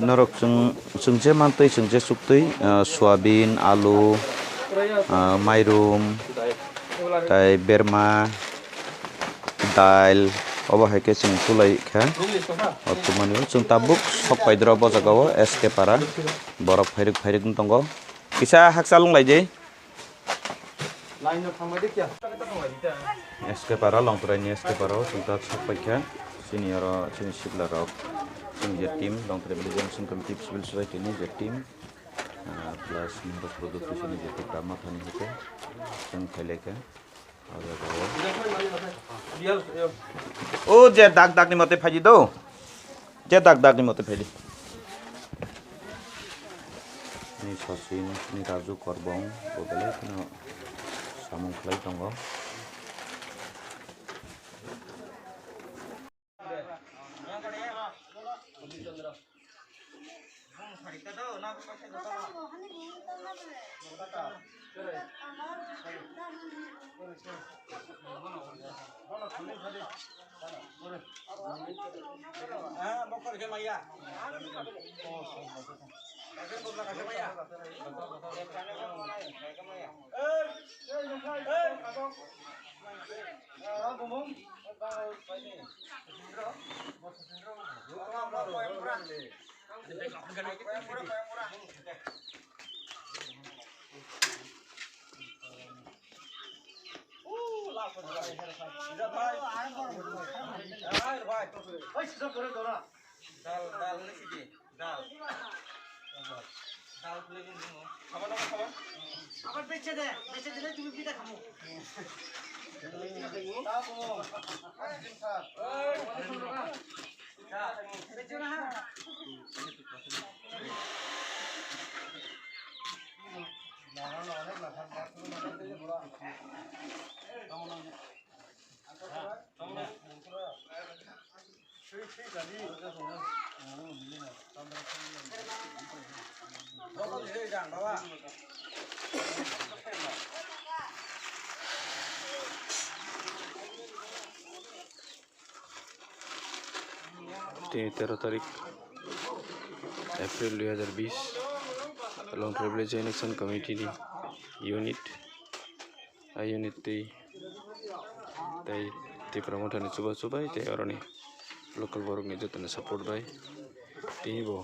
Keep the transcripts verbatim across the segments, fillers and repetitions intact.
Norok chwng, chwng je mantwi, chwng je chuktwi, ah, soyabin, alu, ah, mairum, tai berma, dail, obo hai khe chwng tulai kha. O tumani chwng tabuk sok paidoro bo jaga o S K para borok phairuk phairuk wng tongo. Kisa hakchal wng lai di. Line no thangbai de kya? S K para, Longtrai ni S K para o chwng ta sok pai kha. Chini oro chini sibla rok, chini je team, Longtrai Village Action Committee Civil Society ni je team, ah, plus Mahara Product ni je Tipra Motha ni hwnkhe chwng khailai kha. O jaga o. O je dak dak ni mote phaidi do. Je dak dak ni mote phaidi. Ni Sachin, ni Raju Korbong, bo belai kheno samung khlai tongo. আবার বেচে দে, বেচে দিলে তুমি পিঠা খাবো। Tini tero tarik April dui hazar bis, Longtrai Village Joint Action Committee ni unit, a unit tei, tei Tipra Motha ni chubachu bai tei oroni local borok ni joto ni support bai tini bo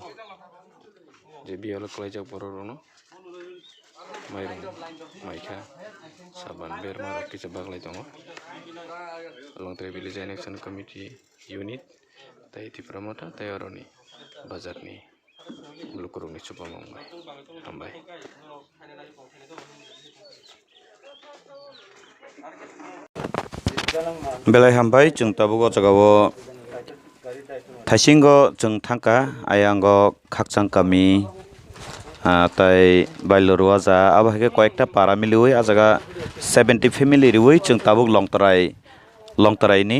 je biyalo kwlaijak borok rok no. Mairung maikha, saban berma rok kisa baglai tongo. Longtrai Village Action Committee unit tei Tipra Motha tei oroni bazar ni lukurok ni chubamung bai. Hambai. Belai hambai, chwng tabuk o jaga o thaisingo chwng thangkha, ayang o Khakchang kami, ah, tai Bailorwaja, abo hai khe koyekta para miliwi ah jaga seventy family riwi chwng tabuk Longtrai, Longtrai ni,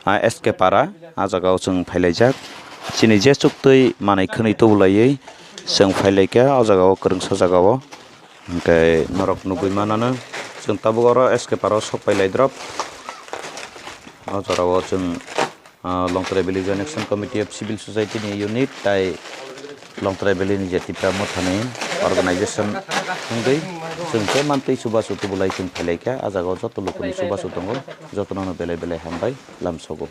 ah, S K para ah jaga o chwng phailaijak. Chini je chuktwi manwi khwnwi tubulaiwi chwng phailaikha ah jaga o kwrwngsa jaga o. Hwnkhe norok nugwi manano, chwng tabuk oro S K para o sok pailai drop. O jora o chwng, ah, Longtrai Valley Joint Action Committee of Civil Society ni unit tai Longtrai Valley ni je Tipra Motha ni organization wngwi chwng khe mantwi chubachu tubulai chwng phailaikha. Ah jaga o joto luku ni chubachu tongo, jotono no belai belai hambai lamsogo.